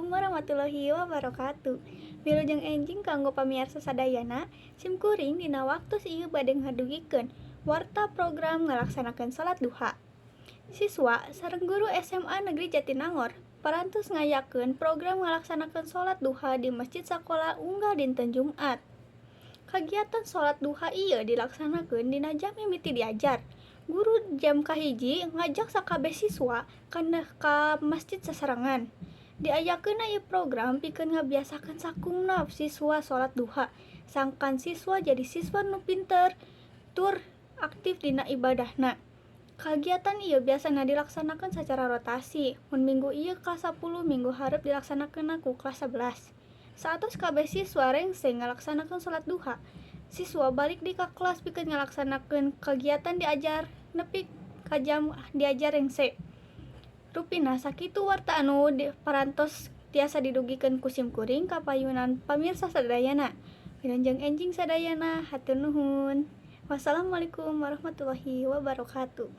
Assalamualaikum warahmatullahi wabarakatuh. Wilujeng enjing kanggo pamiarsa sadayana. Sim kuring dina waktos ieu bade ngadugikeun warta program ngalaksanakeun salat duha. Siswa sareng guru SMA Negeri Jatinangor parantos ngayakeun program ngalaksanakeun salat duha di masjid sakola unggal dinten Jumat. Kagiatan salat duha ieu dilaksanakeun dina jam mimiti diajar. Guru jam 1 ngajak sakabeh siswa ka masjid sasarengan. Diayakeunna ieu program pikeun ngabiasakeun sakumna siswa salat duha, sangkan siswa jadi siswa nu pinter tur aktif dina ibadahna. Kagiatan ieu biasana dilaksanakeun sacara rotasi, mun minggu ieu kelas 10, minggu hareup dilaksanakeunna ku kelas 11. Saatos kabeh siswa rengse ngalaksanakeun salat duha, siswa balik deui ka kelas pikeun ngalaksanakeun kagiatan diajar nepi ka jam diajar rengse. Rupina sakitu warta anu parantos tiasa didugikeun ku sim kuring ka payunan pamirsa sadayana. Wilujeng enjing sadayana, hatur nuhun. Wassalamualaikum warahmatullahi wabarakatuh.